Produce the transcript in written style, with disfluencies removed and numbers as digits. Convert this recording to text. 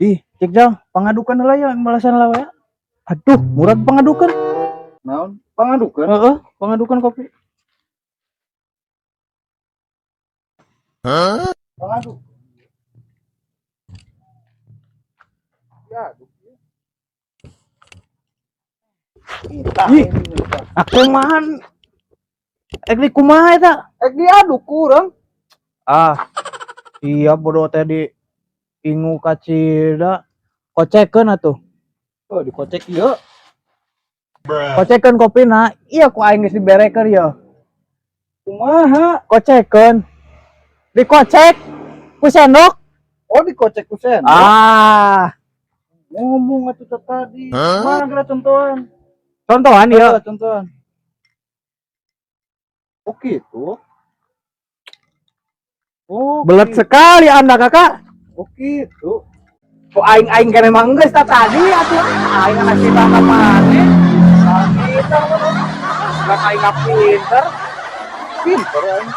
Ih, cek jang, pangadukan heula ya, balasan lah ya. Aduh, murah pangadukan. Naon? Pangadukan. Heeh, pangadukan kopi. Pangaduk. Ya, aduk. Kita Ih. Aku mahan. Ek di kumaha eta? Eh, diaduk kurang. Ah. Iya, bodoh teh di ingu kacida. Kocekeun atuh. Oh, dikocek ieu. Kocekeun kopina. Iya, ku aing geus diberekeun ya. Kumaha? Kocekeun. Dikocek ku sendok. Oh, dikocek ku sendok. Ah, Ngomong atuh teh tadi. Mana geura contohan? Contohan ya. Ya, contohan. Oh, gitu. Oh, Belet gitu. Sekali Anda, Kakak. Oh, gitu. Ku aing-aing kene mah geus tah tadi atuh. Aing anak kita ka maneh. Kita mah. Aing pinter. Pinter aing.